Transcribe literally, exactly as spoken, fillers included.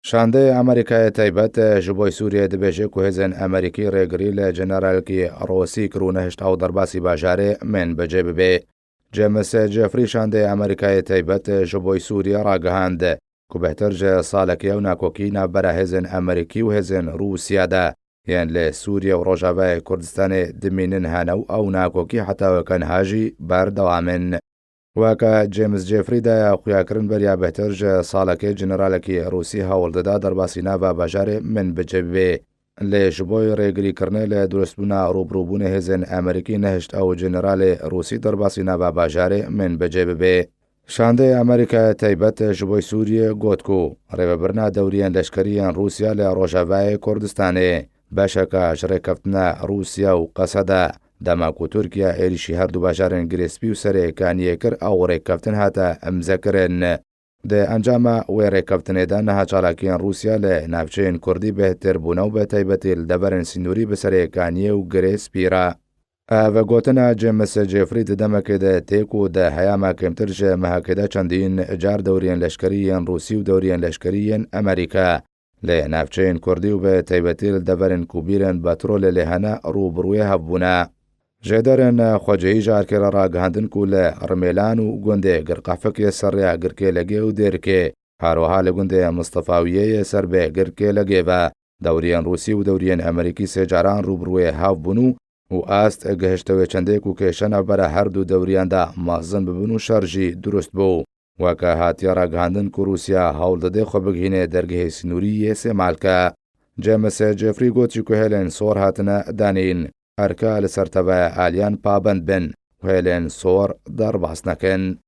Şandeyê Amerîkayê taybet ji bo Sûriyê dibêje ku hêzên Amerîkî rêgirî li jeneralekî Rûsî kir û nehişt ew derbasî bajarê Minbicê bibe. James Jeffrey şandeyê Amerîkayê taybet ji bo Sûriyê ragihand ku bêhtir ji salekê ew nakokî navbera hêzên Amerîkî û hêzên Rûsya de yên li Sûriye û Rojavayê Kurdistanê dimînin hene û ew nakokî heta weke niha jî berdewam in. Weke James Jeffrey daye xuyakirin beriya bêhtir ji salekê jeneralekî Rûsî hewl dida derbasî nava bajarê Minbicê bibe. Lê ji bo rêgirîkirinê li durustbûna rûbirûbûnê hêzên Amerîkî nehişt ew jeneralê Rûsî derbasî nava bajarê Minbicê bibe. Şandeyê Amerîkayê taybet ji bo Sûriyê got ku rêvebirina dewriyên leşkerî yên Rûsya li Rojavayê Kurdistanê beşeke ji rêkeftina Rûsya û Qesed e, dema ku Tirkiye êrîşî her du bajarên Girê Spî û Serê Kaniyê kir, ew rêkeftin hate imzekirin. Di encama wê rêkeftinê de niha çalakiyên Rûsya li navçeyên Kurdî bêhtir bûne û bi taybetî li deverên sînorî bi Serê Kaniyê û Girê Spî re. Ev gotina James Jeffrey di demekê de tê ku di heyama kêmtir ji mehekê de çendîn car dewriyên leşkerî yên Rûsî û dewriyên leşkerî yên Amerîka li navçeyên Kurdî û bi taybetî li deverên ku bîrên petrolê lê hene rû bi rûyê hev bûne. Jêderên xwecihî ji arkê re ragihandin ku li Rimêlan û gundê Girqefik yê ser rêya Girkêlegê û Dêrikê, her wiha li gundê Mistefawiyê yê ser bi Girkêlegê ve dewriyên Rûsî û dewriyên Amerîkî sê caran rû bi rûyê hev bûn û û ast gihişte wê çendê ku kêşe navbera her du dewriyan de mezin bibin û şer jî durust bû. Weke hatiye ragihandin ku Rûsya hewl dide xwe bigihîne dergehê sînorî yê Sêmalke. James Jeffrey got jî ku hêlên sor hatine danîn, erka li ser teveya aliyan pabend bin û hêlên sor derbas nekin.